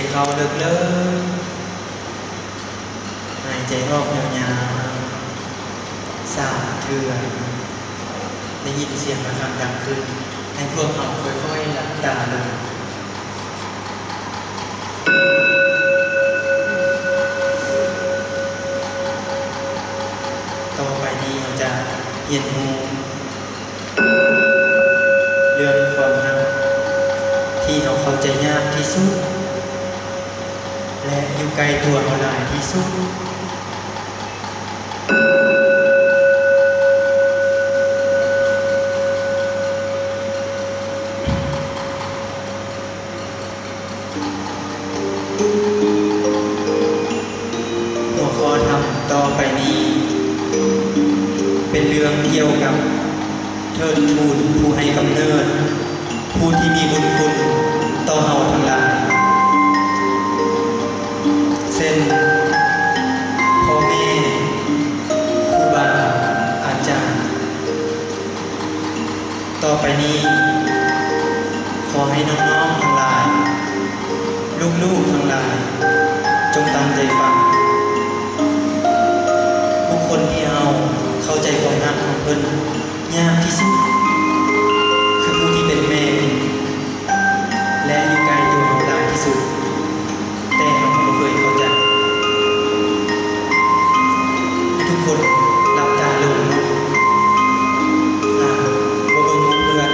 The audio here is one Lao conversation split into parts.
ເຂົ້າເລິກໆ ຫາຍໃຈອອກຍາວໆ ສາມເທື່ອ. ໄດ້ຍິນສຽງລະຄັງດັງຂຶ້ນ, ໃຫ້ພວກເຮົາຄ່ອຍໆຫຼັບຕາລົງ. ຕໍ່ໄປນີ້ເຮົາຈະຮຽນຮູ້ເລື່ອງຄວາມຮັກທີ່ເຮົາເຂົ້າໃຈຍາກທີ່ສຸດ ແລະ ຢູ່ໃກ້ຕົວເຮົາຫຼາຍທີ່ສຸດ. ຫົວຂໍ້ທຳຕໍ່ໄປນີ້ ເປັນເລື່ອງກ່ຽວກັບເທີດທູນຜູ້ໃຫ້ກຳເນີດ ຜູ້ທີ່ມີບຸນຄຸນຕໍ່ເຮົາທັງຫຼາຍ ເຊັ່ນ ພໍ່ແມ່, ຄູບາອາຈານ. ຕໍ່ໄປນີ້ ຂໍໃຫ້ນ້ອງໆທັງຫຼາຍ, ລູກໆທັງຫຼາຍ ຈົ່ງຕັ້ງໃຈຟັງ. ບຸກຄົນທີ່ເຮົາເຂົ້າໃຈຄວາມຮັກຂອງເພິ່ນຍາກທີ່ສຸດ ຄືຜູ້ທີ່ເປັນແມ່ ແລະ ຢູ່ໃກ້ຕົວເຮົາຫຼາຍທີ່ສຸດ ແຕ່ເຮົາບໍ່ເຄີຍເຂົ້າໃຈ. ໃຫ້ທຸກຄົນຫຼັບຕາລົງເນາະ. ອາ ບໍ່ເບິ່ງຮູບເພື່ອນ.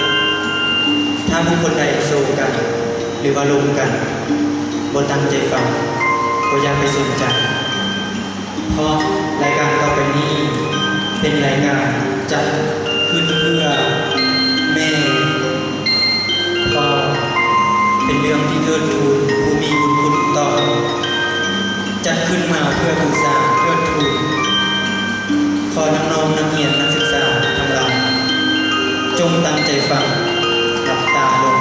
ຖ້າບຸກຄົນໃດໂສກັນ ຫຼືວ່າລົມກັນ ບໍ່ຕັ້ງໃຈຟັງ ກໍຢ່າໄປສົນໃຈ. ເພາະລາຍການຕໍ່ໄປນີ້ເປັນລາຍການຈັດຂຶ້ນເພື່ອແມ່ ເພາະເປັນເລື່ອງທີ່ເທີດທູນຜູ້ມີບຸນຄຸນຕໍ່ເຮົາ ຈັດຂຶ້ນມາເພື່ອບູຊາເທີດທູນ. ຂໍນ້ອງໆນັກຮຽນນັກສຶກສາທັງຫຼາຍ ຈົ່ງຕັ້ງໃຈຟັງ, ຫຼັບຕາລົງ,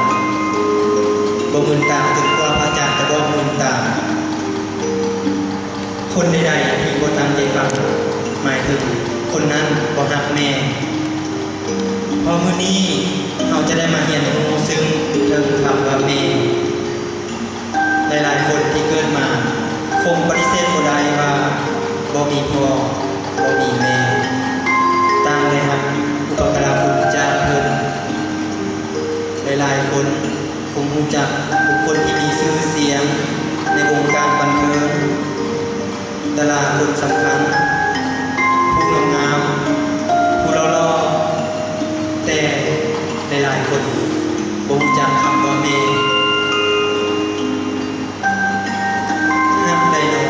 ບໍ່ມືນຕາຈົນກວ່າພະອາຈານຈະບອກມືນຕາ. ຄົນໃດໆທີ່ບໍ່ຕັ້ງໃຈຟັງ ໝາຍເຖິງຄົນນັ້ນບໍ່ຮັກແມ່. ເພາະມື້ນີ້ເຮົາຈະໄດ້ມາຮຽນຮູ້ເຊິ່ງເຖິງຄຳວ່າແມ່. ຫຼາຍໆຄົນທີ່ເກີດມາຄົງປະຕິເສດບໍ່ໄດ້ວ່າບໍ່ມີພໍ່, ບໍ່ມີແມ່. ຕ່າງໄດ້ຮັບອຸປະກາລະຄຸນຈາກເພິ່ນ. ຫຼາຍໆຄົນຄົງຮູ້ຈັກບຸກຄົນທີ່ມີຊື່ສຽງໃນວົງການບັນເທີງ, ດາລາຄົນສຳຄັນ, ຜູ້ງາມໆ, ຜູ້ຫຼໍ່ໆ, ແຕ່ຫຼາຍໆຄົນບໍ່ຮູ້ຈັກຄຳວ່າແມ່. ຮັກໃດໜໍ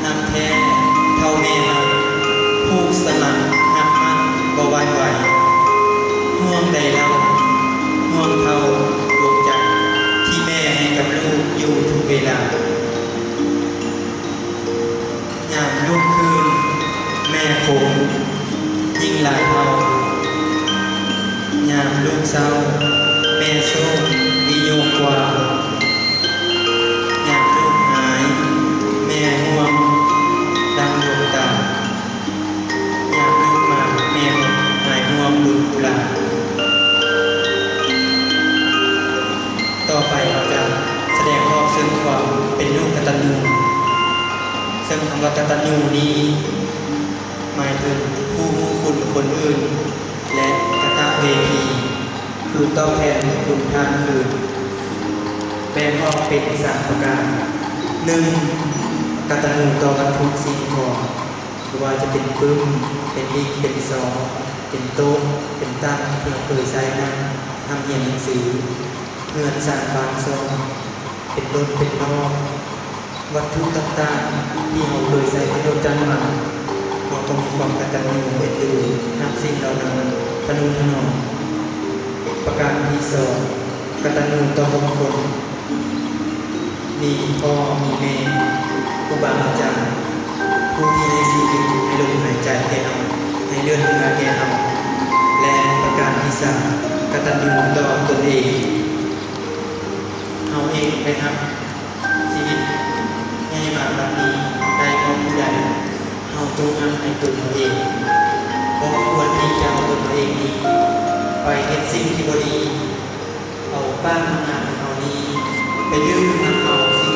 ຮັກແທ້ເທົ່າແມ່ຮັກ, ຜູກສະໝັກຮັກໝັ້ນບໍ່ຫວັ່ນໄຫວ. ຫ່ວງໃດເລົ່າ ຫ່ວງເທົ່າດວງໃຈ ທີ່ແມ່ໃຫ້ກັບລູກຢູ່ທຸກເວລາ. ຍາມລຸກຂຶ້ນແມ່ຄົງຍິ່ງຫຼາຍເທົ່າ, ຍາມລູກເສົ້າແມ່ໂສກວິໂຍກກວ່າ, ຍາມລູກຫາຍແມ່ຫ່ວງດັ່ງດວງຕາ, ຍາມລູກມາແມ່ຫົດຫາຍຫ່ວງດຸ່ນກຸລາ. ຕໍ່ໄປເຮົາຈະສະແດງອອກເຊິ່ງຄວາມເປັນລູກກະຕັນຍູ. ເຊິ່ງຄຳວ່າກະຕັນຍູນີ້ ໝາຍເຖິງຜູ້ຮູ້ຄຸນຄົນອື່ນ ແລະ ກະຕະເວທີ ຄືຕອບແທນບຸນຄຸນທ່ານອື່ນ. ແບ່ງອອກເປັນສາມປະການ. ໜຶ່ງ ກະຕັນຍູຕໍ່ວັດຖຸສິ່ງຂອງ ບໍ່ວ່າຈະເປັນປຶ້ມ, ເປັນດິກ, ເປັນຊອງ, ເປັນໂຕະ, ເປັນຕັ່ງທີ່ເຮົາເຄີຍໃຊ້ນັ່ງ, ຫ້ອງຮຽນໜັງສື, ເຮືອນຊານບ້ານຊ່ອງ, ເປັນລົດເປັນລ້ອ, ວັດຖຸຕ່າງໆທີ່ເຮົາເຄີຍໃຊ້ປະໂຫຍດກັນມາ, ເຮົາຕ້ອງມີຄວາມກະຕັນຍູເອັນດູຮັກສິ່ງເຫຼົ່ານັ້ນ, ທະນຸຖະໜອມ. ປະການທີສອງ ກະຕັນຍູຕໍ່ບຸກຄົນ ມີພໍ່ມີແມ່, ຄູບາອາຈານ, ຜູ້ທີ່ໃຫ້ຊີວິດ, ໃຫ້ລົມຫາຍໃຈແກ່ເຮົາ, ໃຫ້ເລືອດເຫື່ອແກ່ເຮົາ. ແລະ ປະການທີສາມ ກະຕັນຍູຕໍ່ຕົນເອງ. ເຮົາເອງໄດ້ຮັບຊີວິດໃຫຍ່ມາບັດນີ້ໄດ້ເພາະຜູ້ໃດ? ເຮົາຈົ່ງຮັກໃນຕົນເຮົາເອງ. ບໍ່ຄວນທີ່ຈະເອົາຕົນເຮົາເອງນີ້ໄປເຮັດສິ່ງທີ່ບໍ່ດີ. ເອົາປາກອຳນາດຂອງເຮົານີ້ໄປດຶງນຳເອົາສິ່ງ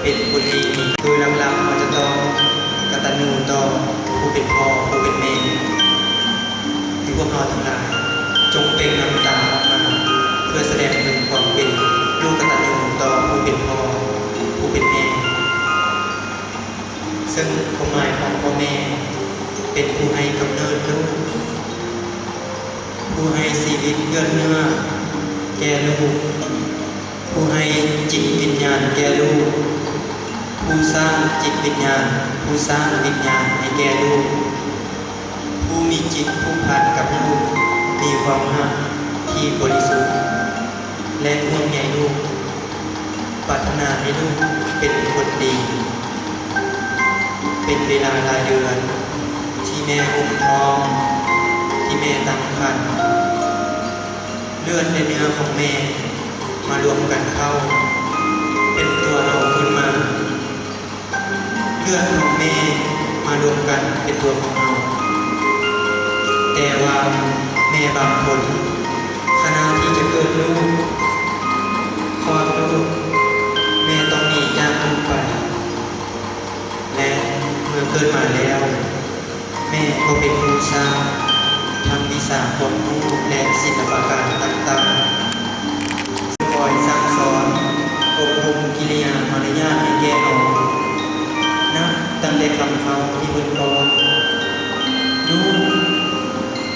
ເປັນຄົນດີ. ໂດຍຫຼັກໆ ເຮົາຈະຕ້ອງກະຕັນຍູຕໍ່ຜູ້ເປັນພໍ່, ຜູ້ເປັນແມ່. ໃຫ້ພວກເຮົາທັງຫຼາຍຈົ່ງເປັ່ງນ້ຳຕາອອກມາ ເພື່ອສະແດງເຖິງຄວາມເປັນລູກກະຕັນຍູຕໍ່ຜູ້ເປັນພໍ່, ຜູ້ເປັນແມ່. ເຊິ່ງຄວາມໝາຍຂອງພໍ່ແມ່ເປັນຜູ້ໃຫ້ກຳເນີດລູກ, ຜູ້ໃຫ້ຊີວິດເລືອດເນື້ອແກ່ລູກ, ຜູ້ໃຫ້ຈິດວິນຍານແກ່ລູກ, ຜູ້ສ້າງຈິດວິນຍານ, ຜູ້ສ້າງວິນຍານໃຫ້ແກ່ລູກ, ຜູ້ມີຈິດຜູກພັນກັບລູກ, ມີຄວາມຮັກທີ່ບໍລິສຸດ ແລະ ຫ່ວງໃຍລູກ, ປາດຖະໜາໃຫ້ລູກເປັນຄົນດີ. ເປັນເວລາຫຼາຍເດືອນທີ່ແມ່ອຸ້ມທ້ອງ, ທີ່ແມ່ຕັ້ງຄັນ, ເລືອດ ແລະ ເນື້ອຂອງແມ່ມາລວມກັນເຂົ້າເປັນຕົວເຮົາຂຶ້ນມາ. ເລືອດຂອງແມ່ມາລວມກັນເປັນຕົວຂອງເຮົາ. ແຕ່ວ່າແມ່ບາງຄົນ ຂະນະທີ່ຈະເກີດລູກ, ຄອດລູກ, ແມ່ຕ້ອງໜີຈາກລູກໄປ ແລະ ເມື່ອເກີດມາແລ້ວ ແມ່ກໍເປັນຜູ້ສ້າງທັງວິຊາຄວາມຮູ້ ແລະ ສິລະປະການຕ່າງໆ, ຄອຍສັ່ງສອນ, ອົບຮົມກິລິຍາມາລະຍາດໃຫ້ແກ່ເຮົາ, ນັບຕັ້ງແຕ່ຄຳເຄົ້າທີ່ເພິ່ນປ້ອນ, ລູກ,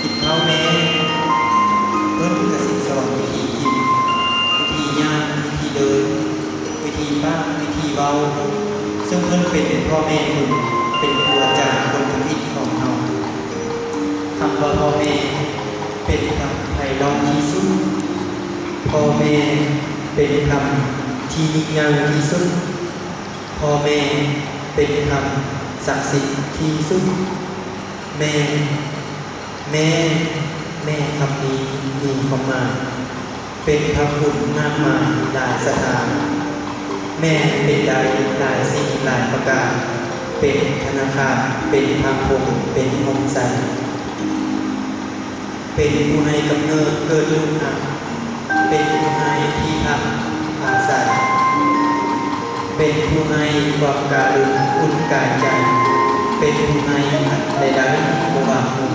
ກິນເຂົ້າແມ່. ເພິ່ນກະຊິສອນວິທີກິນ, ວິທີຍ່າງ, ວິທີເດີນ, ວິທີປາກ, ວິທີເວົ້າ, ເຊິ່ງເພິ່ນເປັນພໍ່ແມ່ບຸນ, ເປັນຄູອາຈານຄົນທຳອິດຂອງເຮົາ. ຄຳວ່າພໍ່ແມ່ເປັນຄຳໄພເລາະທີ່ສຸດ. ພໍ່ແມ່ເປັນຄຳທີ່ຍິ່ງໃຫຍ່ທີ່ສຸດ. ພໍ່ແມ່ເປັນຄຳສັກສິດທີ່ສຸດ. ແມ່ ແມ່ ແມ່ຄຳນີ້ມີຄວາມໝາຍ ເປັນພະຄຸນມາກມາຍຫຼາຍສະຖານ. ແມ່ເປັນໄດ້ຫຼາຍສິ່ງຫຼາຍປະການ, ເປັນທະນາຄານ, ເປັນພະພົມ, ເປັນຮົ່ມໄຊ. ເປັນຜູ້ໃຫ້ກຳເນີດເກີດລູກຮັກ, ເປັນຜູ້ໃຫ້ທີ່ພັກອາໄສ, ເປັນຜູ້ໃຫ້ຄວາມກະລຸນອຸ່ນກາຍໃຈ, ເປັນຜູ້ໃຫ້ອັນໃດໆບໍ່ຫວັງຜົນ.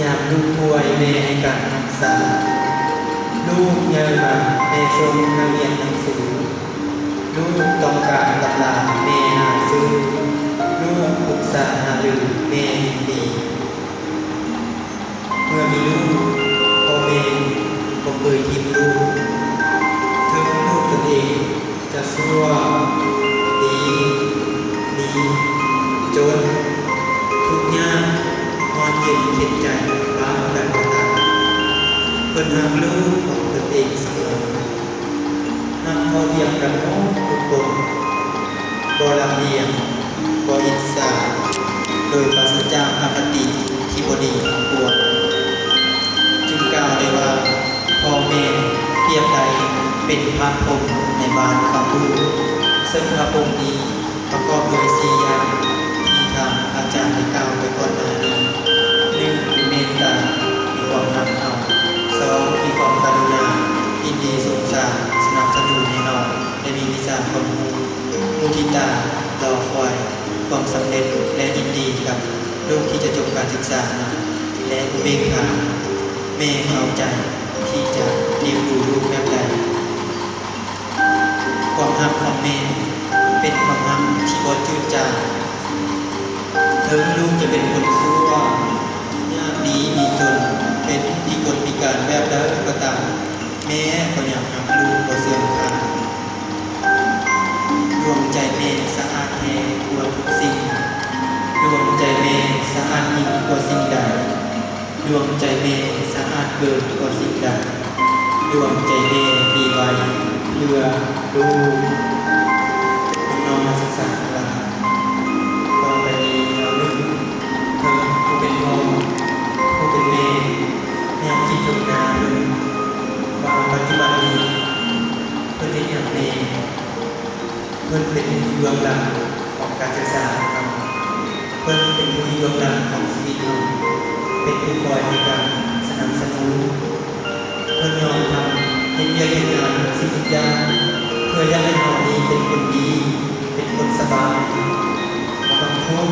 ຍາມລູກປ່ວຍແມ່ໃຫ້ການຮັກສາ, ລູກໃຫຍ່ມາແມ່ສົ່ງໃຫ້ຮຽນໜັງສື, ລູກຕ້ອງການຕຳລາແມ່ຫາຊື້, ລູກປຶກສາຫາລືແມ່ຍິນດີ. ເມື່ອມີລູກ, ພໍ່ແມ່ບໍ່ເຄີຍຖິ້ມລູກ, ເຖິງລູກຕົນເອງຈະຊົ່ວ, ດີ, ມີ, ຈົນ, ທຸກຍາກ, ຮ້ອນເຢັນເຂັນໃຈປານໃດກໍຕາມ, ເພິ່ນຮັກລູກຂອງຕົນເອງສະເໝີ. ຮັກເທົ່າທຽມກັນໝົດທຸກຄົນ, ບໍ່ລຳລຽງ, ບໍ່ອິດສາ, ໂດຍປາສະຈາກອະຄະຕິທີ່ບໍ່ດີທັງປວງ. ຈຶ່ງກ່າວໄດ້ວ່າ ພໍ່ແມ່ປຽບໄດ້ເປັນພະພົມໃນບ້ານຂອງລູກ, ເຊິ່ງພະພົມນີ້ປະກອບດ້ວຍສີ່ຢ່າງ ທີ່ທ່ານອາຈານໄດ້ກ່າວໄປກ່ອນໜ້ານີ້. ໜຶ່ງ ມີເມດຕາ, ມີຄວາມຮັກເຮົາ. ສອງ ມີຄວາມກະລຸນາ, ຍິນດີສົງສານ, ສະໜັບສະໜູນໃຫ້ເຮົາໄດ້ມີວິຊາຄວາມຮູ້. ມຸທິຕາ, ລໍຄອຍຄວາມສຳເລັດ ແລະ ຍິນດີກັບລູກທີ່ຈະຈົບການສຶກສາ. ແລະ ອຸເບກຂາ, ແມ່ເຂົ້າໃຈທີ່ຈະລ້ຽງດູລູກແບບໃດ. ຄວາມຮັກຂອງແມ່ເປັນຄວາມຮັກທີ່ບໍ່ຈືດຈາງ. ເຖິງລູກຈະເປັນຄົນຊົ່ວ, ຍາກດີມີຈົນ, ເປັນພິກົນພິການແບບໃດກໍຕາມ, ແມ່ກໍຍັງຮັກລູກບໍ່ເສື່ອມຄາຍ. ດວງໃຈແມ່ສະອາດແທ້ກວ່າທຸກສິ່ງ. ດວງໃຈແມ່ສະອາດຍິ່ງກວ່າສິ່ງໃດ. ດວງໃຈແມ່ສະອາດເກີນກວ່າສິ່ງໃດ. ດວງໃຈແມ່ມີໄວ້ເພື່ອລູກ. ນ້ອງໆນັກສຶກສາທັງຫຼາຍ, ຕໍ່ໄປນີ້ເຮົານຶກເຖິງຜູ້ເປັນພໍ່, ຜູ້ເປັນແມ່, ແນມຄິດເຖິງໜ້າເພິ່ນວ່າປັດຈຸບັນນີ້ເພິ່ນເຮັດຫຍັງແດ່. ເພິ່ນເປັນຜູ້ຢູ່ເບື້ອງຫຼັງຂອງການສຶກສາຂອງເຮົາ. ເພິ່ນເປັນຜູ້ຢູ່ເບື້ອງຫຼັງຂອງຊີວິດເຮົາ, ເປັນຜູ້ຄອຍໃຫ້ການສະໜັບສະໜູນ. ເພິ່ນຍອມທັງເຮັດວຽກເຮັດງານທຸກສິ່ງທຸກຢ່າງ ເພື່ອຢາກໃຫ້ເຮົາມີຄ ເປັນຄົນດີ ເປັນຄົນສະບາຍ ບໍ່ຕ້ອງທຸກ.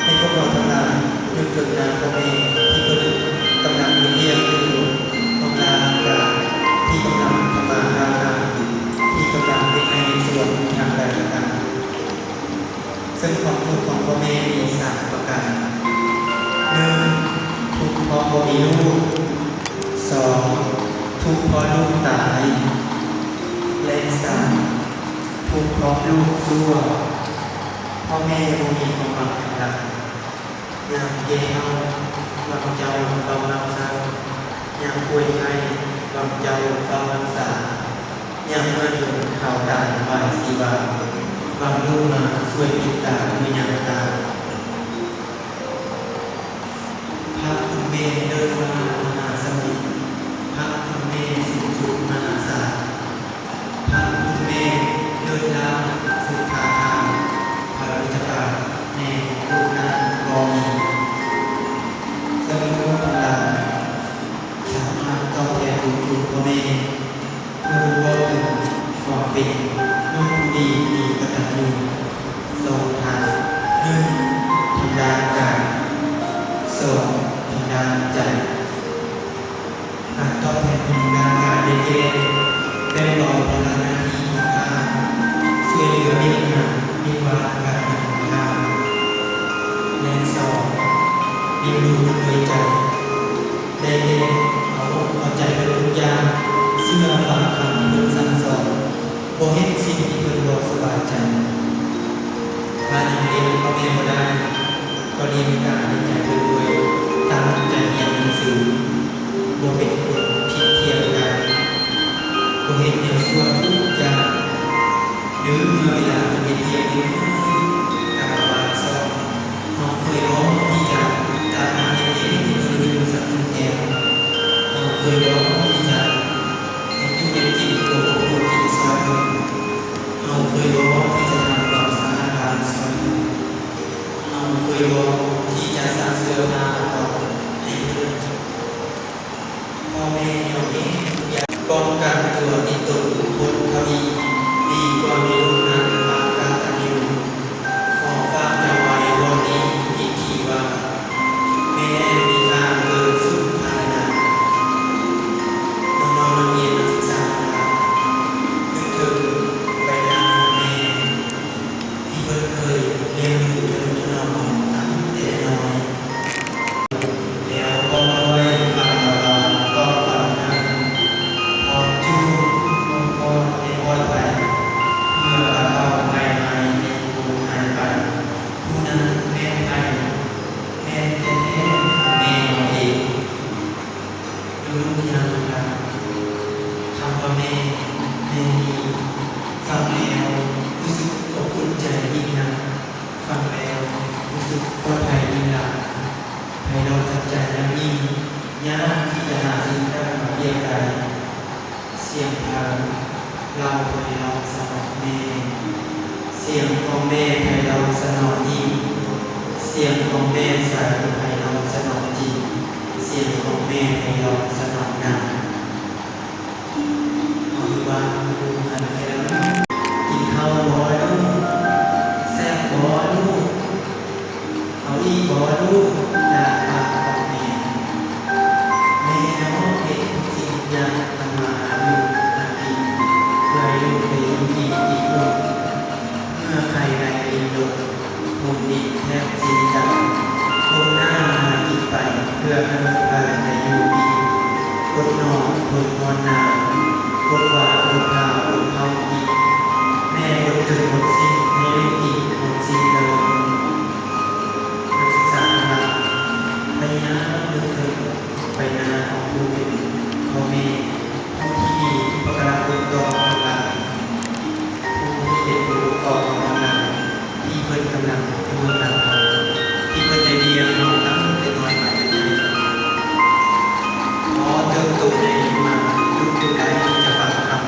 ໃຫ້ພວກເຮົາທັງຫຼາຍນຶກເຖິງໜ້າພໍ່ແມ່ທີ່ເພິ່ນກຳລັງເຮັດວຽກຢູ່ຫ້ອງລ່າງການ ທີ່ກຳລັງທຳມາຄ້າຂາຍ ທີ່ກຳລັງເຮັດໄຮ່ເຮັດສວນຢູ່ທາງໃດກໍຕາມ. ເຊິ່ງຄວາມທຸກຂອງພໍ່ແມ່ມີສາມປະການ. ໜຶ່ງ ທຸກເພາະບໍ່ມີລູກ. ສອງ ທຸກເພາະລູກຕາຍ. ແລະ ສາມ ທຸກເພາະລູກຊົ່ວ. ພໍ່ແມ່ບໍ່ມີຄວາມຫວັງຫຍັງຫຼາຍ. ຍາມແກ່ເຖົ້າ ຫວັງເຈົ້າເຝົ້າຮັບໃຊ້. ຍາມປ່ວຍໄຂ້ ຫວັງເຈົ້າເຝົ້າຮັກສາ. ຍາມເມື່ອຍລົ້ມເຖົ້າຕາຍຫວາຍຊີວາ ຫວັງລູກມາຊ່ວຍປິດຕາເມື່ອຍາມຕາຍ. ພະຄຸນແມ່ເລີດຟ້າມະຫາສະໝຸດ ພະຄຸນແມ່ສູງສຸດມະຫາສານ ພະຄຸນແມ່ເລີດລ້ຳສຸດທ້າທາຍ ພະລາຊະການແມ່ຂອງລູກນັ້ນບໍ່ມີ. ເຊິ່ງລູກທັງຫຼາຍສາມາດຕອບແທນບຸນຄຸນພໍ່ແມ່ ເມື່ອເວົ້າເຖິງຄວາມເປັນລູກຜູ້ດີທີ່ກະຕັນຍູສອງທາງ. ໜຶ່ງ ທາງດ້ານກາຍ, ສອງ ທາງດ້ານໃຈ. ການຕອບແທນທາງດ້ານກາຍໄດ້ແກ່ ແບ່ງເບົາພາລະໜ້າທີ່ຂອງທ່ານ, ຊ່ວຍເຫຼືອວຽກງານວຽກວານການເງິນຂອງທ່ານ ແລະ ສອງ ລ້ຽງດູດ້ວຍໃຈ. ໄດ້ແກ່ເອົາອົກເອົາໃຈເພິ່ນທຸກຢ່າງ, ເຊື່ອຟັງຄຳທີ່ເພິ່ນສັ່ງສອນ, ບໍ່ເຮັດສິ່ງທີ່ເພິ່ນບໍ່ສະບາຍໃຈ. ຖ້າຍັງລ້ຽງພໍ່ແມ່ບໍ່ໄດ້, ກໍລ້ຽງກາຍແລະໃຈເພິ່ນດ້ວຍ, ຕັ້ງໃຈຮຽນໜັງສື, ບໍ່ເປັນຄົນຜິດຖຽງກັນ, ບໍ່ເຮັດແນວຊົ່ວທຸກຢ່າງ. ຫຼືເມື່ອເວລາເພິ່ນເຮັດວຽກຢູ່ ກະມາວ່າສອນ. ເຮົາເຄີຍບໍ່ທີ່ຈະຕາມຫາເຮັດວຽກທີ່ເພິ່ນຢູ່ສັກໜຶ່ງແກ້ວ? ເຮົາເຄີຍບໍ່ທີ່ຈະເຮັດຢູ່ເຮັດກິນເພື່ອຄອບຄົວກິນຊ່ອຍເພິ່ນ? ເຮົາເຄີຍບໍ່ທີ່ຈະທຳຄວາມສະອາດບ້ານຊ່ອຍເພິ່ນ? ເຮົາເຄີຍບໍ່ທີ່ຈະຊັກເສື້ອຜ້າອາພອນໃຫ້ເພິ່ນ? ພໍ່ແມ່ຍ່ອມເຮັດທຸກຢ່າງ ປ້ອງກັນຕົວຕິດຕົນບຸກຄົນທະວີ ດີກວ່າມີລູກນັ້ນອາກະຕັນຍູ. ຂໍຝາກຈຳໄວ້ບ່ອນນີ້ອີກທີວ່າ ແມ່ມີຄ່າເກີນສຸດພາລະນາ. ນ້ອງໆນັກຮຽນນັກສຶກສາທັງຫຼາຍ ນຶກເຖິງໃບໜ້າຂອງແມ່ ທີ່ເພິ່ນເຄີຍລ້ຽງດູທະນຸຖະໜອມເຮົາຕັ້ງແຕ່ນ້ອຍ ແລ້ວພ້ອມດ້ວຍຄຳຫວານໆປອບປານໃຫ້ ພ້ອມຈູບ ໂອບກອດໃຫ້ປອດໄພ ເພື່ອບາດເທົາໄພຮ້າຍໃນຜູ້ໄດ້ໄປ. ຜູ້ນັ້ນແມ່ນໃຜ? ແມ່ນແທ້ໆແມ່ເຮົາເອງ. ລູກທີ່ຮັກທັງຫຼາຍ, ຄຳວ່າແມ່, ແມ່ນີ້, ຟັງແລ້ວຮູ້ສຶກອົບອຸ່ນໃຈຍິ່ງນັກ, ຟັງແລ້ວຮູ້ສຶກປອດໄພຍິ່ງຫຼາຍ, ໄພເລາະຈັບໃຈຢ່າງຍິ່ງ, ຍາກທີ່ຈະຫາສິ່ງໃດມາປຽບໄດ້. ສຽງພາວເລົ່າໄພເລາະສະໜອງແມ່, ສຽງຂອງແມ່ໄພເລົາະສະໜອງອີກ, ສຽງຂອງແມ່ໃສໄພເລົາະສະໜອງຈິງ, ສຽງຂອງແມ່ໄພເລົາະສະໜອງໜັງ. ເຮົາຢູ່ບ້ານຢູ່ຫັ້ນແລ້ວ ກິນເຂົ້າບໍ່ລູກ? ແຊບບໍ່ລູກ? ເອົາອີກບໍ່ລູກ? ຈາກປາກຂອງແມ່. ແມ່ເນາະເຮັດທຸກສິ່ງທຸກຢ່າງທຳມາຫາຢູ່ຫາກິນ ເພື່ອໃຫ້ລູກໄດ້ຢູ່ດີກິນອຸ່ນ. ເມື່ອໄຄໄດ້ລິນລົມ ຜົມດິນແທບຊິນຈັນ ກົ້ມໜ້າມາກິນໄປ ເພື່ອໃຫ້ໄດ້ຢູ່ດີ ອົດໜອນທົນຮ້ອນໜາວ ອົດຫວານອົດຂ້າວອົດເຂົ້າກິນ. ແມ່ອົດຈົນໝົດສິ້ນ ໃຫ້ລູກກິນໝົດສິ້ນເລີຍ. ນັກສຶກສາທັງຫຼາຍ ພະຍາຍາມນຶກເຖິງໃບໜ້າຂອງຜູ້ເປັນພໍ່ແມ່ ຜູ້ທີ່ມີອຸປະກາລະຄຸນຕໍ່ເຮົາທັງຫຼາຍ, ຜູ້ທີ່ເປັນຜູ້ປົກຄອງເຮົາທັງຫຼາຍ ທີ່ເພິ່ນກຳລັງຢູ່ເບື້ອງຫຼັງເຮົາ, ທີ່ເພິ່ນໄດ້ລ້ຽງເຮົາຕັ້ງແຕ່ນ້ອຍມາຈົນໃຫຍ່. ພໍເຕີບໂຕໃຫຍ່ຂຶ້ນມາ, ລູກຜູ້ໃດທີ່ຈະຟັງຄຳ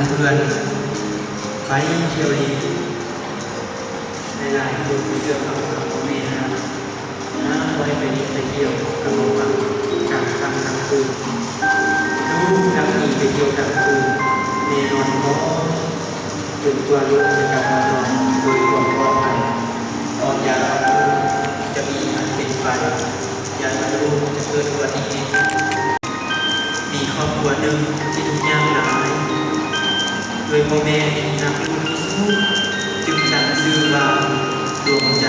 ເພື່ອນໄປທ່ຽວຫຼິ້ນ ຫຼາຍໆຄົນເຊື່ອຄຳຂອງພໍ່ແມ່ນະ ຫ້າມບໍ່ໃຫ້ໄປຫຼິ້ນໄປທ່ຽວກັບໝູ່ໝູ່ກາງຄ່ຳກາງຄືນ. ລູກນັກໜີໄປທ່ຽວກາງຄືນ ແມ່ນອນບໍ່ ຈົນກວ່າລູກຈະກັບມານອນໂດຍຄວາມປອດໄພ. ເພາະຢ້ານວ່າລູກຈະມີອັນເປັນໄປ, ຢ້ານວ່າລູກຈະເກີດອຸບັດຕິເຫດ. ມີຄອບຄົວໜຶ່ງທີ່ທຸກຍາກຫຼາຍ ໂດຍພໍ່ແມ່ເປັນທີ່ຮັກລູກທີ່ສຸດ ຈຶ່ງຕັ້ງຊື່ວ່າດວງໃຈ.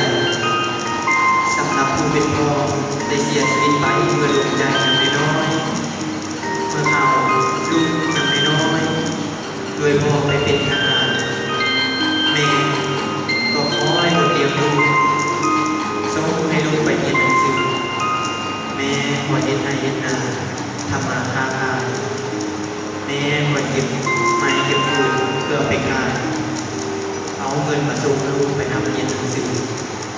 ສຳລັບຜູ້ເປັນພໍ່ໄດ້ເສຍຊີວິດໄປເມື່ອດວງໃຈຍັງນ້ອຍໆ, ເມື່ອເຖົ້າລູກຍັງນ້ອຍໆ ໂດຍພໍ່ໄປເປັນທະຫານ, ແມ່ກໍຄອຍລົດລ້ຽງລູກ, ສົ່ງໃຫ້ລູກໄປຮຽນໜັງສື. ແມ່ຄອຍເຮັດໄຮ່ເຮັດນາ, ທຳມາຄ້າຂາຍ. ແມ່ຄອຍເກັບໄມ້ເກັບຟືນເພື່ອເອົາໄປຂາຍ, ເອົາເງິນມາສົ່ງລູກໄປຮ່ຳຮຽນໜັງສື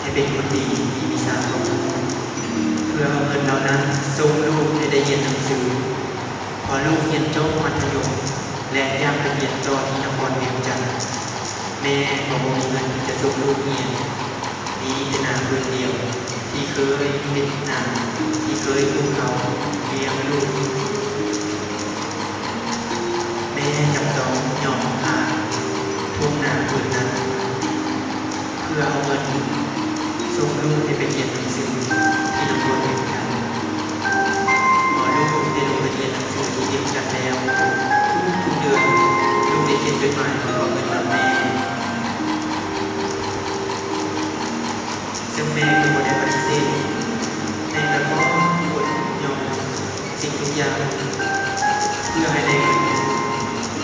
ໃຫ້ເປັນຄົນດີ ມີວິຊາຄວາມຮູ້, ເພື່ອເອົາເງິນເຫຼົ່ານັ້ນສົ່ງລູກໃຫ້ໄດ້ຮຽນໜັງສື. ພໍລູກຮຽນຈົບມັດທະຍົມ ແລະ ຢາກໄປຮຽນຕໍ່ທີ່ນະຄອນວຽງຈັນ, ແມ່ກໍບໍ່ມີເງິນທີ່ຈະສົ່ງລູກຮຽນ. ມີແຕ່ນາພື້ນດຽວທີ່ເຄີຍເຮັດນາ, ທີ່ເຄີຍປູກເຂົ້າລ້ຽງລູກ. ແມ່ຈຳຕ້ອງຍອມຂາຍທົ່ງນາພື້ນນັ້ນ ເພື່ອເອົາເງິນສົ່ງລູກໃຫ້ໄປຮຽນໜັງສືທີ່ນະຄອນວຽງຈັນ. ພໍລູກໄດ້ລົງໄປຮຽນໜັງສືທີ່ວຽງຈັນແລ້ວ, ທຸກໆເດືອນ ລູກໄດ້ຂຽນຈົດໝາຍຂໍເງິນນຳແມ່. ເຊິ່ງແມ່ກໍບໍ່ໄດ້ປະຕິເສດ, ແມ່ກໍພ້ອມອົດຍອມທຸກສິ່ງທຸກຢ່າງ ເພື່ອໃຫ້ໄດ້ເງິນ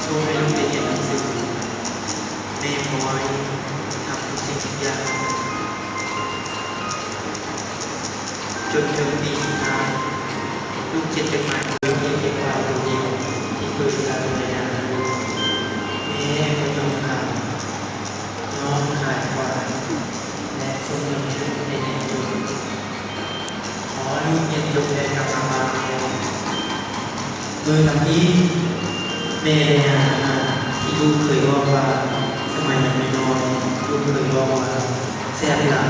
ສົ່ງໃຫ້ລູກໄປຮຽນໜັງສື. ແມ່ກໍໄຫວທຳທຸກສິ່ງທຸກຢ່າງ ຈົນເຖິງປີສຸດທ້າຍ, ລູກຂຽນຈົດໝາຍເລີຍເກັບໄວ້ໂຕດຽວທີ່ເຄີຍສັນຍາໃຫ້ລູກ. ແມ່ກໍຍອມຂາຍ ຍອມຂາຍຄວາຍ ແລະ ສົ່ງເງິນໃຫ້ລູກໄປຮຽນຈົບ. ພໍລູກຮຽນຈົບແລ້ວກັບມາບ້ານແລ້ວ, ມື້ນຳອີກ ແມ່ໄດ້ຍ່າງມາທີ່ລູກເຄີຍເວົ້າວ່າ ສະໄໝຍັງນ້ອຍໆ ລູກເຄີຍເວົ້າວ່າ ແຊບຫຼາຍ,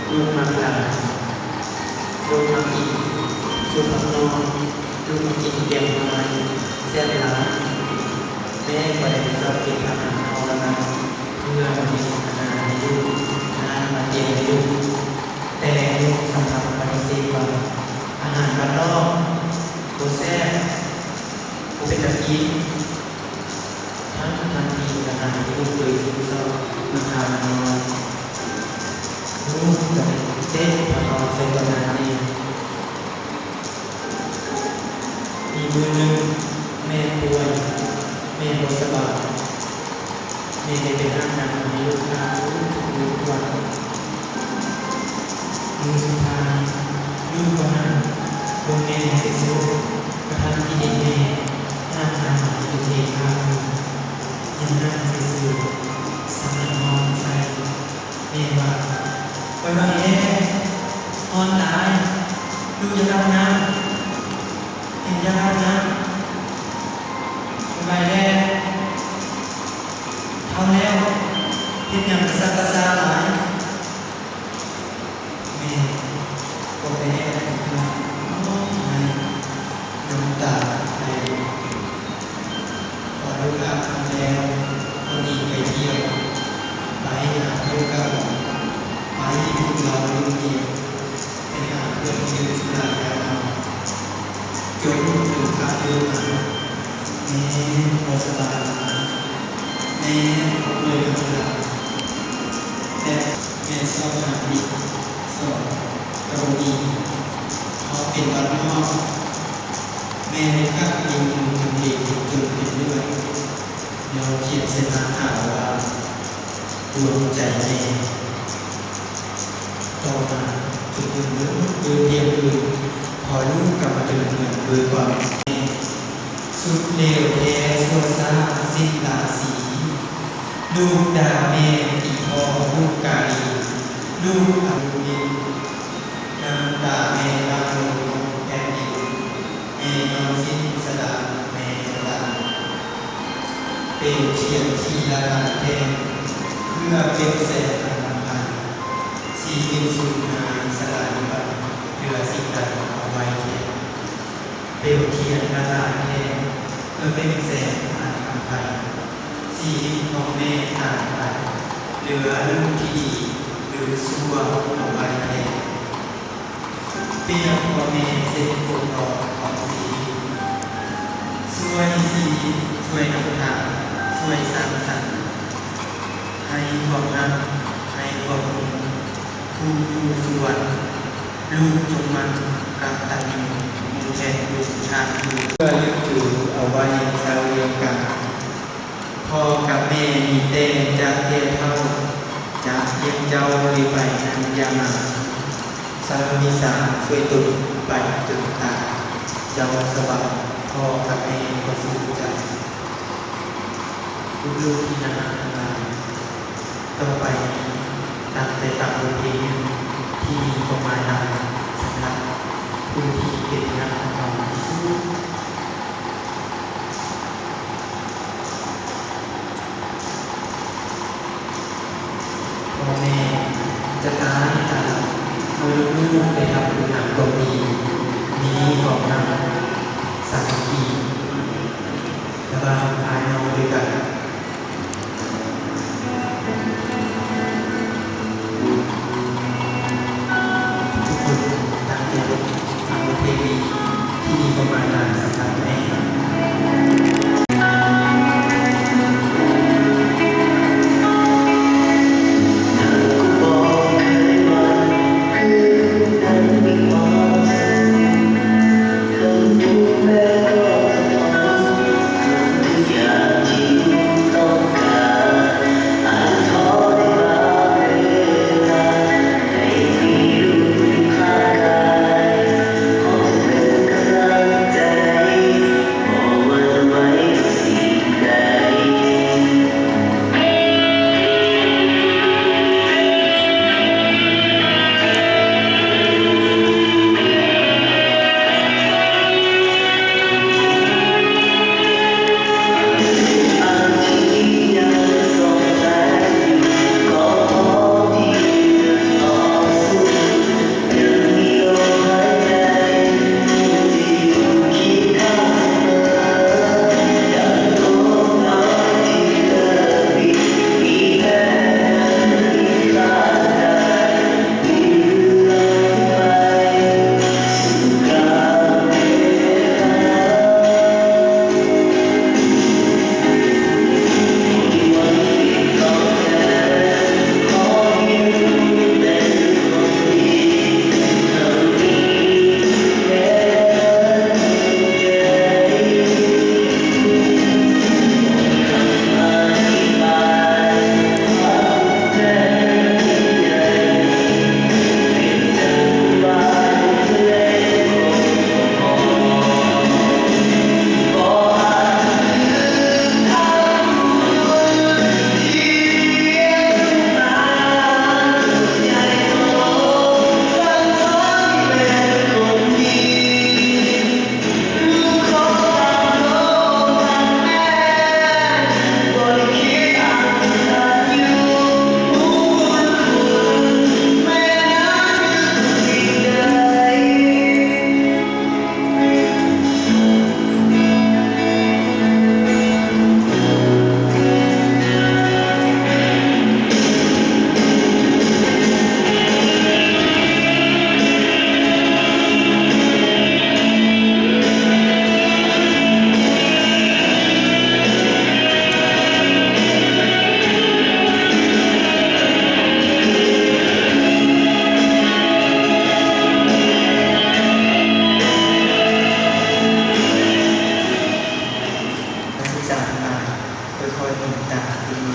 ລູກມັກຫຼາຍ. ລູກມາກິນຊຸບຜັກໜໍ່, ລູກມາກິນແກງໜໍ່ໄມ້ ແຊບຫຼາຍ. ແມ່ກໍໄດ້ຊອກເກັບອາຫານເອົາລະນະ ເພື່ອມາເຮັດອາຫານໃຫ້ລູກ ອາຫານມາຕຽມໃຫ້ລູກ. ແຕ່ລູກສຳພັດປະຕິເສດວ່າ ອາຫານບ້ານນອກບໍ່ແຊບ, ບໍ່ເປັນຕາກິນ. ທັງໆທີ່ອາຫານທີ່ລູກເຄີຍຊື່ຊອບ ມັນຫາມານ້ອຍ, ລູກກໍໄດ້ເຕະພາເຂົ້າໃສ່ບັກໜ້າແມ່. ມີມື້ໜຶ່ງ ແມ່ປ່ວຍ, ແມ່ບໍ່ສະບາຍ, ແມ່ໄດ້ໄປຫາໜາໃຫ້ລູກທານທຸກມື້ທຸກວັນ. ມື້ສຸດທ້າຍ ລູກກໍນັ່ງເບິ່ງແມ່ໃນເຟສບຸກ, ກະທັ່ງທີ່ເຫັນແມ່ນັ່ງໜ້າໃນຕົວເອງຂ້າງໜຶ່ງ, ຍັງນັ່ງເສຍຊື່ໆ ສຳລັບມອງໃສ່. ແມ່ວ່າ ໄວໆແດ່, ຮ້ອນຫຼາຍ, ລູກຢາກອາບນ້ຳ, ເຫັນຢາກອາບນ້ຳ, ໄວໆແດ່, ເຖົ້າແລ້ວ, ເຮັດຫຍັງກະສັກກະຊ້າຫຼາຍ. ແມ່ກໍໄປແອບໃນຫ້ອງ ຮ້ອງໄຫ້ນ້ຳຕາໄຫຼ. ພໍລູກອາບນ້ຳແລ້ວ ກໍໜີໄປທ່ຽວ, ໄປຫາເພື່ອນເກົ່າ, ໄປກິນເຫຼົ້າດື່ມເບຍ, ໄປຫາເພື່ອນດື່ມສຸລາຢາເມົາ, ຈົນເຖິງຂ້າມຄືນມາ ແມ່ບໍ່ສະບາຍຫຼາຍ, ແມ່ກໍປ່ວຍໜັກຫຼາຍ ແລະ ແມ່ຊອກຫາກິນສອນກໍບໍ່ມີ, ເພາະເປັນບ້ານນອກ. ແມ່ໄດ້ກັກຢູ່ເຮືອນຕົນເອງຈົນເປັນເລື່ອຍ, ແລ້ວຂຽນໃສ່ໜ້າຂາວວ່າ ດວງໃຈແມ່. ຕໍ່ມາຈົນເຖິງມື້ ມື້ທ່ຽງຄືນ ພໍ່ລູກກັບມາເຖິງເຮືອນດ້ວຍຄວາມແມ່. ສຸດເລວແທ້ຊົ່ວຊ້າສິ້ນລາສີ, ລູກດ່າແມ່ຕີພໍ່ລູກກາລີ, ລູກອາລຸນນິນ ນ້ຳຕາແມ່ຫຼັ່ງລົງແຜ່ນດິນ, ແມ່ຍ້ອນສິ້ນສະດາ ແມ່ສະຕາ. ເປັນຂຽນທີ່ລະລາຍແທ້ ເມື່ອເປັນແສງອັນລຳພັນ ຊິເປັນສູນຫາຍສະຫຼາຍໄປ ເຫຼືອສິ່ງໃດເອົາໄວ້ແທ້? ເປັນຂຽນລະລາຍແທ້ ເມື່ອເປັນແສງອັນຄຳໄພ ຊິເຫັນພໍ່ແມ່ຕາຍໄປ ເຫຼືອລູກທີ່ດີ ຫຼືຊົ່ວເອົາໄວ້ແທ້? ປ່ຽບພໍ່ແມ່ເຊັ່ນກົກດອກຂອງຊີວິດ ຊ່ວຍຊີວິດ ຊ່ວຍນຳທາງ ຊ່ວຍສ້າງສັນ ໃຫ້ຄວາມຮັກ ໃຫ້ຄວາມຮູ້ ຄູ່ຢູ່ສູ່ວັນ ລູກຈົ່ງໝັ່ນກະຕັນຍູ ບຸນແທນຄຸນຊາດຢູ່ ເພື່ອລຶກຖືເອົາໄວ້ຊາວວຽງກາ ພໍ່ກັບແມ່ມີແຕ່ຈະແກ່ເຖົ້າ ຈະລ້ຽງເຈົ້າເລີຍໄປນັ້ນຢ່າມາ ຊາວວິສາຊ່ວຍຕົນໄປຈົນຕາຍ ເຈົ້າສະຫວັນພໍ່ກັບແມ່ກໍສູ້ເຈົ້າ. ລູກໆທີ່ໜ້າຮັກທັງຫຼາຍ, ຕໍ່ໄປນີ້ຕັ້ງໃຈຟັງບົດເພງໜຶ່ງທີ່ມີຄວາມໝາຍຫຼາຍສຳລັບຜູ້ທີ່ເປັນຍາດຂອງເຮົາທີ່ສຸດ. ພໍ່ແມ່ຈະຕາຍຕາເມື່ອລູກໆໄດ້ຮັບຄຸນນາມຄວາມດີ ມີຄວາມຮັກສາມັກຄີລະຫວ່າງອ້າຍນ້ອງດ້ວຍກັນ. ທຸກຄົນຕັ້ງໃຈຟັງບົດເພງນີ້ທີ່ມີຄວາມໝາຍຫຼາຍສຳລັບແມ່. ນັກສຶກສາທັງຫຼາຍ ຄ່ອຍໆລືມຕາຂຶ້ນມາ.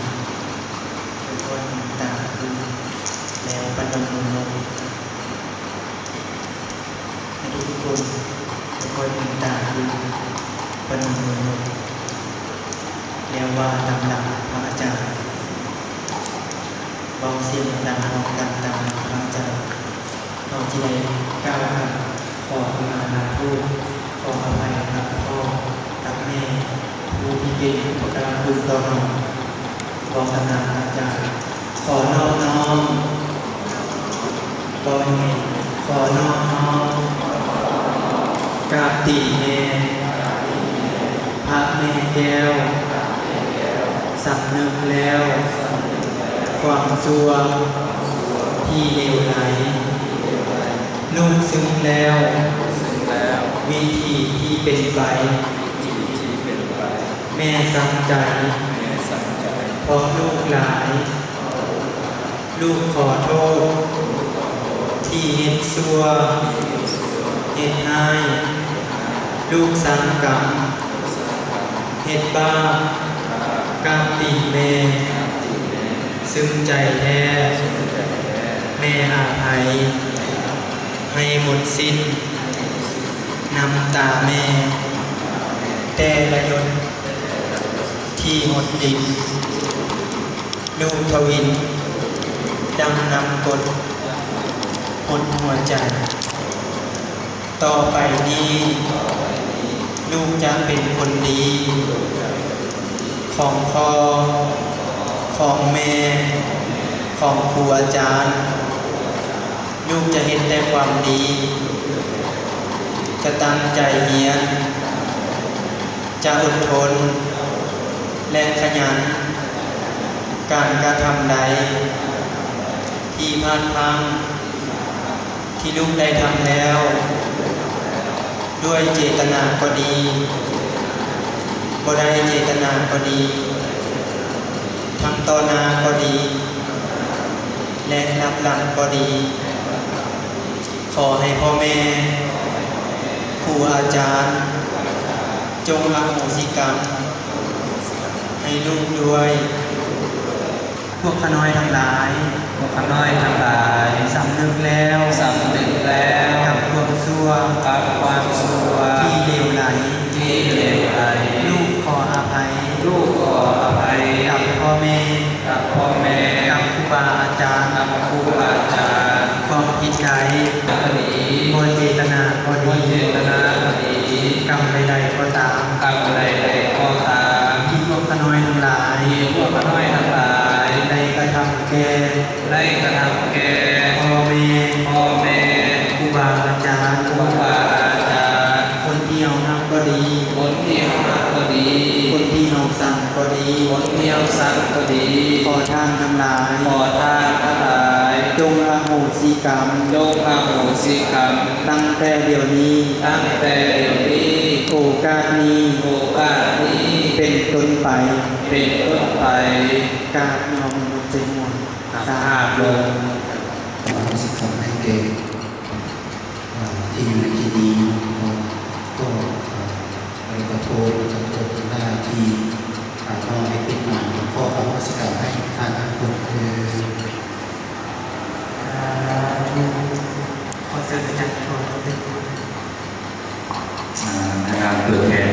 ຄ່ອຍໆລືມຕາຂຶ້ນ ແລ້ວປະນົມມືລົງ. ໃຫ້ທຸກໆຄົນຄ່ອຍໆລືມຕາຂຶ້ນ ປະນົມມືລົງ ແລ້ວວ່າຕາມຫຼັງພະອາຈານ. ເວົ້າສຽງດັງໆພ້ອມກັນຕາມຫຼັງພະອາຈານ. ເຮົາຈະໄດ້ກ່າວຄຳຂໍອະມາລາໂທດ, ຂໍອະໄພກັບພໍ່ກັບແມ່ຜູ້ທີ່ ເປັນຜູ້ຕາຄຸນຕໍ່ເຮົາ. ຂໍຂະນາອາຈານ ຂໍນອບນ້ອມ ບໍ່ແມ່ນ ຂໍນອບນ້ອມກາບຕີນແມ່ ພະແມ່ແກ້ວ ສຳນຶກແລ້ວ ຄວາມຊົ່ວທີ່ເລວໄລ ລູກຊຶມແລ້ວ ວິຖີທີ່ເປັນໄປ ແມ່ສັງໃຈ ເພາະລູກຫຼາຍ ລູກຂໍໂທດ ທີ່ເຮັດຊົ່ວ ເຮັດຮ້າຍ ລູກສັງກຳ ເຮັດບາບ ກາບຕີນແມ່ ຊຶມໃຈແທ້ ແມ່ອະໄພ ໃຫ້ໝົດສິ້ນ ນ້ຳຕາແມ່ ແຕ່ລະຫຍົດ ທີ່ຫົດດິນ ລູກທະວິນ ດັ່ງນ້ຳກົດ ຫົດຫົວໃຈ. ຕໍ່ໄປນີ້ ລູກຈະເປັນຄົນດີ ຂອງພໍ່ ຂອງແມ່ ຂອງຄູອາຈານ. ລູກຈະເຮັດແຕ່ຄວາມດີ ຈະຕັ້ງໃຈຮຽນ ຈະອົດທົນ ແລະ ຂະຫຍັນ. ການກະທຳໃດທີ່ພາດພລັ້ງ ທີ່ລູກໄດ້ທຳແລ້ວ ດ້ວຍເຈດຕະນາກໍດີ ບໍ່ໄດ້ເຈດຕະນາກໍດີ ທັງຕໍ່ໜ້າກໍດີ ແລະ ລັບຫຼັງກໍດີ ຂໍໃຫ້ພໍ່ແມ່ ຄູອາຈານ ຈົ່ງອະໂຫສິກຳໃຫ້ລູກດ້ວຍ. ພວກຂ້ານ້ອຍທັງຫຼາຍ ພວກຂ້ານ້ອຍທັງຫຼາຍ ສຳນຶກແລ້ວ ສຳນຶກແລ້ວ ກັບຄວາມຊົ່ວ ກັບຄວາມຊົ່ວ ທີ່ເລວໄຫຼ ທີ່ເລວໄຫຼ ລູກຂໍອະໄພ ລູກຂໍອະໄພ ກັບພໍ່ແມ່ ກັບພໍ່ແມ່ ກັບຄູບາອາຈານ ກັບຄູບາອາຈານ ຄວາມຜິດໃດ ກໍດີ ບໍ່ເຈດຕະນາກໍດີ ບໍ່ເຈດຕະນາກໍດີ ກຳໃດໆກໍຕາມ ກຳໃດໆກໍຕາມ ທີ່ພວກຂ້ານ້ອຍທັງຫຼາຍ ທີ່ພວກຂ້ານ້ອຍທັງຫຼາຍ ໄດ້ກະທຳແກ່ ໄດ້ກະທຳແກ່ ພໍ່ແມ່ ພໍ່ແມ່ ຄູບາອາຈານ ຄູບາອາຈານ ຄົນທີ່ເຮົາຮັກກໍດີ ຄົນທີ່ເຮົາຮັກກໍດີ ຄົນທີ່ເຮົາຊັງກໍດີ ຄົນທີ່ເຮົາຊັງກໍດີ ຂໍທ່ານທັງຫຼາຍ ຂໍທ່ານທັງຫຼາຍ ຈົ່ງອະໂຫສິກຳ ຈົ່ງອະໂຫສິກຳ ຕັ້ງແຕ່ດຽວນີ້ ຕັ້ງແຕ່ດຽວນີ້ ໂອກາດນີ້ ໂອກາດນີ້ ເປັນຕົ້ນໄປ ເປັນຕົ້ນໄປ. ກາບນ້ອມລົງໃສ່ຫົວ ສາທຸ. ຂໍອະໂຫສິກຳໃຫ້ແກ່ ເອີ່ ທີ່ຢູ່ໃນທີ່ນີ້ເນາະ ກໍ ກໍ ເອີ່ ຂໍໂທດ ຂໍໂທດທັງຫຼາຍທີ່ ເອີ່ ນ້ອງໄດ້ເຮັດມາ ຂໍອະໂຫສິກຳໃຫ້ທ່ານທັງຄົນເທີ້ນ. ສາທຸ. ຂໍເຊີນອາຈານ ອາ ໃນນາມຕົວແທນ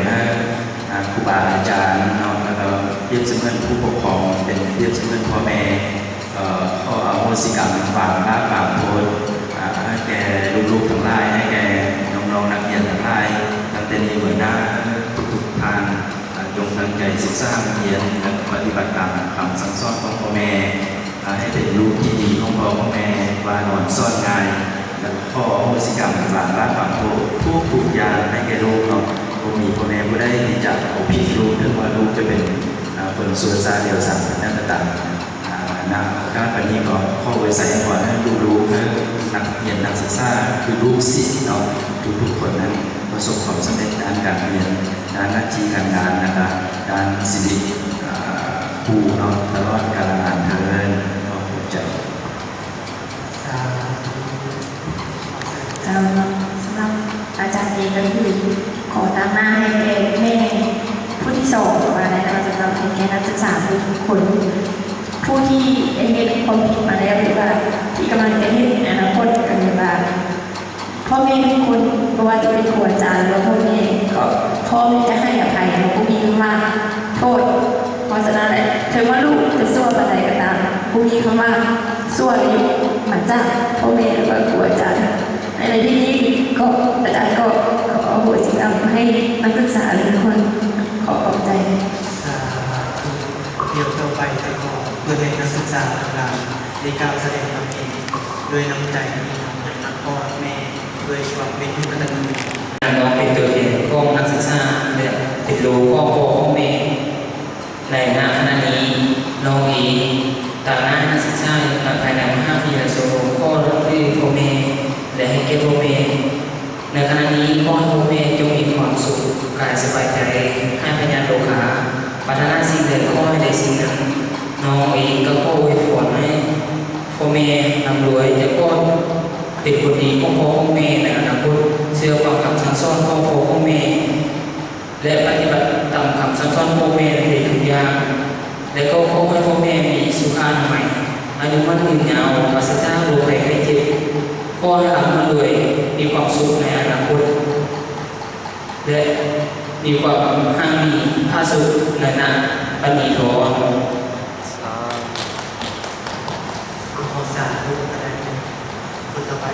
ອາ ຄູບາອາຈານເນາະ ແລ້ວກໍປຽບສະເໝືອນຜູ້ປົກຄອງ ເປັນປຽບສະເໝືອນພໍ່ແມ່ ເອີ່ ຂໍອະໂຫສິກຳບາງບາບບາງໂທດ ອາ ໃຫ້ແກ່ລູກໆທັງຫຼາຍ ໃຫ້ແກ່ນ້ອງໆນັກຮຽນທັງຫຼາຍ ຕັ້ງແຕ່ນີ້ເມືອໜ້າ ທຸກໆທ່ານ ອາ ຈົ່ງຕັ້ງໃຈສຶກສາຮຽນ ແລະ ປະຕິບັດຕາມຄຳສັ່ງສອນຂອງພໍ່ແມ່ ອາ ໃຫ້ເປັນລູກທີ່ດີຂອງພໍ່ຂອງແມ່ ວ່ານອນສອນງ່າຍ ແລະ ຂໍອະໂຫສິກຳບາງບາບບາງໂທດທຸກໆຢ່າງໃຫ້ແກ່ລູກເນາະ. ບໍ່ມີພໍ່ແມ່ຜູ້ໃດທີ່ຈະເອົາຜິດລູກ ເຖິງວ່າລູກຈະເປັນ ອາ ຄົນຊົ່ວຊ້າເລວຊາມປານໃດກໍຕາມ. ອາ ນະ ໂອກາດປານນີ້ກໍຂໍອວຍໄຊພອນໃຫ້ລູກໆ ໃຫ້ນັກຮຽນນັກສຶກສາ ຄືລູກສິດເນາະ ທຸກໆຄົນນັ້ນປະສົບຄວາມສຳເລັດດ້ານການຮຽນ ດ້ານໜ້າທີ່ການງານ ແລະ ກະດ້ານຊີວິດ ອາ ຄູ່ເນາະ ຕະຫຼອດການນານເທີ້ນ. ຂໍຂອບໃຈ. ສາທຸ. ເຈົ້າ ສຳລັບອາຈານເອງກໍຄືຂໍຕາງໜ້າໃຫ້ແກ່ແມ່ຜູ້ທີສອງ ວ່າໄດ້ເນາະ ສຳລັບໃຫ້ແກ່ນັກສຶກສາທຸກຄົນ ຜູ້ທີ່ໄດ້ເຮັດຄວາມຜິດມາແລ້ວ ຫຼືວ່າທີ່ກຳລັງຈະເຮັດໃນອະນາຄົດ ກໍຄືວ່າ ພໍ່ແມ່ທຸກຄົນ ບໍ່ວ່າຈະເປັນຄູອາຈານ ຫຼືວ່າພໍ່ແມ່ ກໍພ້ອມທີ່ຈະໃຫ້ອະໄພ ບໍ່ມີຄຳວ່າໂທດ. ເພາະສະນັ້ນແຫຼະ ເຖິງວ່າລູກຈະຊົ່ວປານໃດກໍຕາມ ບໍ່ມີຄຳວ່າຊົ່ວຢູ່ ມາຈາກພໍ່ແມ່ ຫຼືວ່າຄູອາຈານ. ໃນ ໃນທີ່ນີ້ກໍ ອາຈານກໍຂໍອະໂຫສິກຳໃຫ້ນັກສຶກສາທຸກຄົນ. ຂໍຂອບໃຈ. ໄປເທື່ອຂອງ ເພື່ອໃຫ້ນັກສຶກສາທັງຫຼາຍໄດ້ກ່າວສະແດງຄວາມເຫັນດ້ວຍນ້ຳໃຈທີ່ນ້ອງຮັກພໍ່ຮັກແມ່ ດ້ວຍຄວາມເປັນກະຕັນຍູ. ນ້ອງເປັນຕົວແທນຂອງນັກສຶກສາ ແລະ ເປັນລູກຂອງພໍ່ຂອງແມ່. ໃນຂະນະນີ້ ນ້ອງເອງ ຕາງໜ້ານັກສຶກສາຢູ່ພາຍໃນມະຫາວິທະຍາໄລສົມບູນ ຂໍນັບຖືພໍ່ແມ່ ແລະ ໃຫ້ກຽດພໍ່ແມ່. ໃນຂະນະນີ້ ຂໍໃຫ້ພໍ່ແມ່ຈົ່ງມີຄວາມສຸກກາຍສະບາຍໃຈ, ຫາຍພະຍາດໂລຄາ, ປາດຖະໜາສິ່ງໃດຂໍໃຫ້ໄດ້ສິ່ງນັ້ນ. ນ້ອງເອງກໍຂໍອວຍພອນໃຫ້ພໍ່ແມ່ລ່ຳລວຍ, ແຕ່ຂໍເປັນຄົນດີຂອງພໍ່ຂອງແມ່ໃນອະນາຄົດ, ເຊື່ອຟັງຄຳສັ່ງສອນຂອງພໍ່ຂອງແມ່ ແລະ ປະຕິບັດຕາມຄຳສັ່ງສອນຂອງແມ່ໃນທຸກຢ່າງ ແລະ ກໍຂໍໃຫ້ພໍ່ແມ່ມີສຸຂະອະນາໄມ, ອາຍຸໝັ້ນຍືນຍາວ, ປາສະຈາກໂລກໄພໄຂ້ເຈັບ, ຂໍໃຫ້ລ່ຳໃຫ້ລວຍ, ມີຄວາມສຸກໃນອະນາຄົດ ແລະ ມີຄວາມຮັ່ງມີຜາສຸກ ແລະ ນະປະນີທອນ. ສາທຸ. ຂໍສາທຸ ຄົນຕໍ່ໄປ.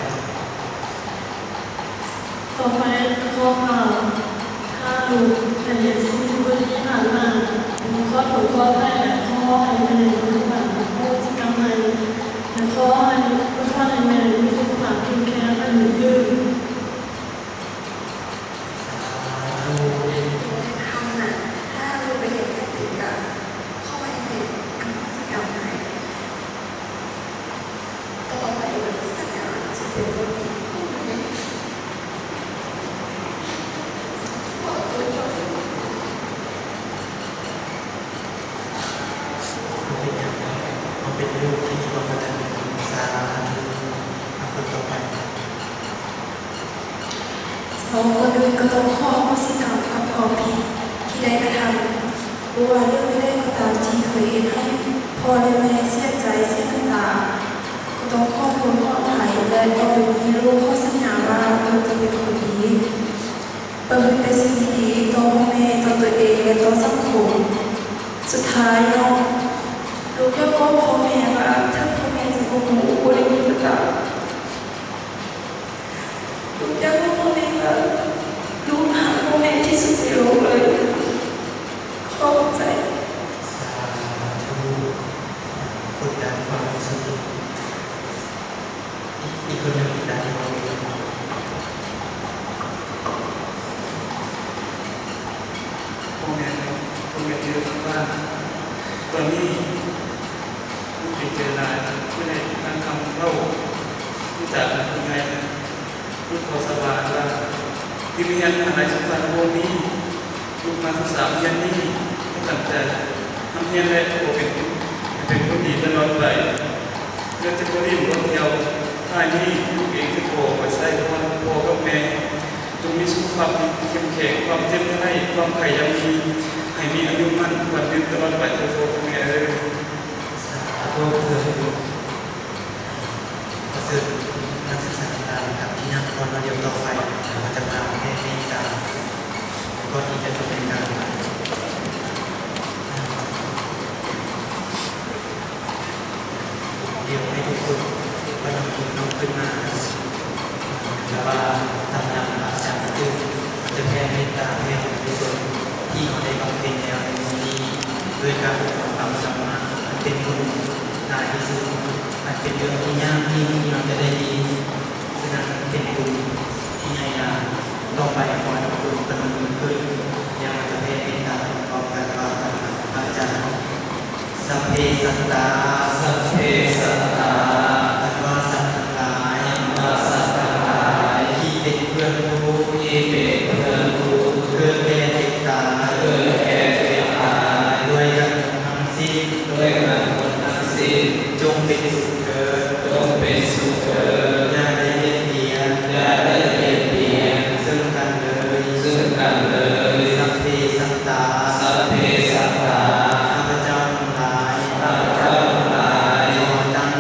ຕໍ່ໄປຂໍກ່າວ ຖ້າລູກໄດ້ເຮັດສິ່ງທີ່ບໍ່ດີຜ່ານມາ ຂໍໂທດຂໍອະໄພ ແລະ ຂໍໃຫ້ແມ່ລູກຫຼານອໂຫສິກຳໃຫ້ ແລະ ຂໍໃຫ້ ຂໍໃຫ້ແມ່ມີສຸຂະພາບເຂັ້ມແຂງ ອາຍຸຍືນ. ສາທຸ. ທຳນະ ຖ້າລູກໄປເຮັດຫຍັງຜິດ ກໍຂໍໃຫ້ແມ່ອະໂຫສິກຳໃຫ້. ຕໍ່ໄປ ສັນຍາວ່າຊິເປັນຄົນດີ. ເປັນຫຍັງເນາະ ເຮົາເປັນລູກທີ່ມີຄວາມກະຕັນຍູ. ສາທຸ. ເອົາຄົນຕໍ່ໄປ. ເຮົາກ່ອນອື່ນກໍຕ້ອງຂໍອະໂຫສິກຳກັບຄວາມຜິດທີ່ໄດ້ກະທຳ, ບໍ່ວ່າເລື່ອງໃດກໍຕາມທີ່ເຄີຍເຮັດໃຫ້ພໍ່ ແລະ ແມ່ເສຍໃຈເສຍນ້ຳຕາ, ກໍຕ້ອງຂໍໂທດຂໍອະໄພ ແລະ ຕໍ່ໄປນີ້ລູກຂໍສັນຍາວ່າລູກຈະເປັນຄົນດີ, ປະພຶດແຕ່ສິ່ງທີ່ດີຕໍ່ພໍ່ແມ່, ຕໍ່ຕົວເອງ ແລະ ຕໍ່ສັງຄົມ. ສຸດທ້າຍເນາະ ລູກຢາກບອກພໍ່ແມ່ວ່າ ເຖິງພໍ່ແມ່ຈະບໍ່ຮູ້ ບໍ່ໄດ້ຍິນກໍຕາມ, ລູກຢາກບອກພໍ່ແມ່ວ່າ ລູກຮັກພໍ່ແມ່ທີ່ສຸດໃນໂລກເລີຍ. ຂອບໃຈ. ສາທຸ. ກົດດັນຄວາມຮູ້ສຶກ. ອີກຄົນໜຶ່ງ ກົດດັນຄວາມຮູ້ສຶກ. ພໍ່ແມ່ເນາະ ພໍ່ແມ່ທີ່ຢູ່ທາງບ້ານ, ຕອນນີ້ ລູກດີໃຈຫຼາຍທີ່ໄດ້ຟັງຄຳເວົ້າຈາກຜູ້ໃຫຍ່. ລູກຂໍສາບານວ່າ ທີ່ໂຮງຮຽນມະຫາໄລສົງຂະລານຸວົງນີ້ ລູກມາສຶກສາຮຽນນີ້ ໃຫ້ຕັ້ງໃຈຮ່ຳຮຽນ ແລະ ຂໍເປັນ ໃຫ້ເປັນຄົນດີຕະຫຼອດໄປ. ເລື່ອງຈະບໍ່ຫຼິ້ນບໍ່ທ່ຽວ ທ້າຍນີ້ ລູກເອງຈະຂໍໄປໃຊ້ພອນພໍ່ກັບແມ່ ຈົ່ງມີສຸຂະພາບທີ່ເຂັ້ມແຂງ, ຄວາມເຈັບໄຂ້ ຄວາມໄຂ້ຢ່າມີ, ໃຫ້ມີອາຍຸໝັ້ນຂວັນຍືນຕະຫຼອດໄປເທີ້ພໍ່ແມ່ເອີຍ. ສາທຸ. ຂໍເຊີນນັກສຶກສາທັງຫຼາຍກັບທີ່ນັ່ງກ່ອນ ແລ້ວດຽວຕໍ່ໄປເຮົາຈະມາແຜ່ເມດຕາ ກ່ອນທີ່ຈະຈົບລາຍການ. ດຽວໃຫ້ທຸກຄົນປະນມມືນຳຂຶ້ນມາ ແຕ່ວ່າຕາມຫຼັງພະອາຈານຈະ ຈະແຜ່ເມດຕາແຜ່ບຸນກຸສົນທີ່ເຮົາໄດ້ບຳເພັນແລ້ວໃນມື້ນີ້ ດ້ວຍການຟັງທຳມະ ອັນເປັນບຸນຫຼາຍທີ່ສຸດ ອັນເປັນເລື່ອງທີ່ຍາກຍິ່ງທີ່ເຮົາຈະໄດ້ຍິນ. ສະນັ້ນເປັນບຸນທີ່ໃຫຍ່ຫຼາຍ. ຕໍ່ໄປຂໍໃຫ້ທຸກຄົນປະນມມືຂຶ້ນ ແລ້ວເຮົາຈະແຜ່ເມດຕາພ້ອມກັນວ່າຕາມຫຼັງພະອາຈານ. ສັບເພສັດຕາ ສັບເພສັດຕາ ອັນວ່າສັດທັງຫຼາຍ ອັນວ່າສັດທັງຫຼາຍ ທີ່ເປັນເພື່ອນທຸກ ທີ່ເປັນເພື່ອນທຸກ ເກີດແກ່ເຈັບຕາຍ ເກີດແກ່ເຈັບຕາຍ ດ້ວຍກັນໝົດທັງສິ້ນ ດ້ວຍກັນໝົດທັງສິ້ນ ຈົ່ງເປັນສຸກເທີດ ຈົ່ງເປັນສຸກເທີດ ຢ່າໄດ້ບຽດບຽນ ຢ່າໄດ້ບຽດບຽນ ເຊິ່ງກັນເລີຍ ເຊິ່ງກັນເລີຍ ສັບເພສັດຕາ ສັບເພສັດຕາ ຂ້າພະເຈົ້າທັງຫຼາຍ ຂ້າພະເຈົ້າທັງຫຼາຍ ຂໍຕັ້ງ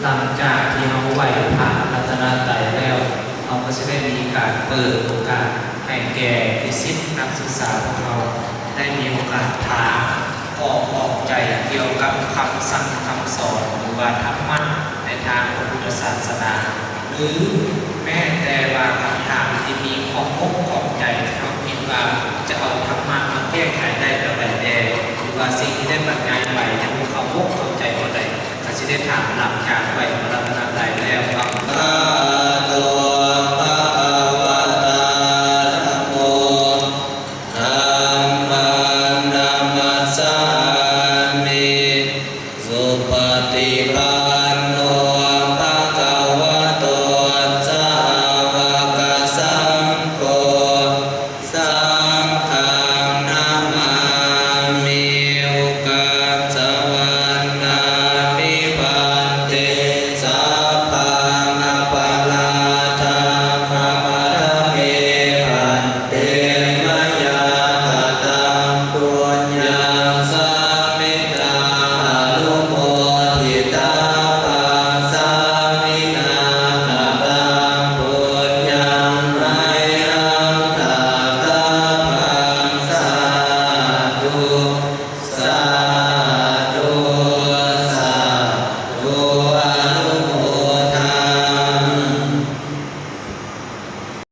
ຫຼັງຈາກທີ່ເຮົາໄຫວ້ພະລັດຕະນະໄຕແລ້ວ, ເຮົາກໍຊິໄດ້ມີການເປີດໂອກາດໃຫ້ແກ່ນິສິດນັກສຶກສາຂອງເຮົາ ໄດ້ມີໂອກາດຖາມຂໍ້ຂ້ອງໃຈກ່ຽວກັບຄຳສັ່ງຄຳສອນ ຫຼືວ່າທຳມະໃນທາງພະພຸດທະສາສະໜາ ຫຼືແມ້ແຕ່ວ່າຄຳຖາມທີ່ມີຂໍ້ບົກຂ້ອງໃຈ ເຮົາຄິດວ່າຈະເອົາທຳມະມາແກ້ໄຂໄດ້ແນວໃດແດ່ ຫຼືວ່າສິ່ງທີ່ໄດ້ບັນຍາຍໄປຍັງບໍ່ເຂົ້າອົກເຂົ້າໃຈແນວໃດ ກໍຊິໄດ້ຖາມຫຼັງຈາກໄຫວ້ພະລັດຕະນະໄຕແລ້ວເນາະ. ສາທຸ ພະຄະວະຕາ ທຳໂມ ທຳມັງນະມັດສາມິ ສຸປະຕິປັນ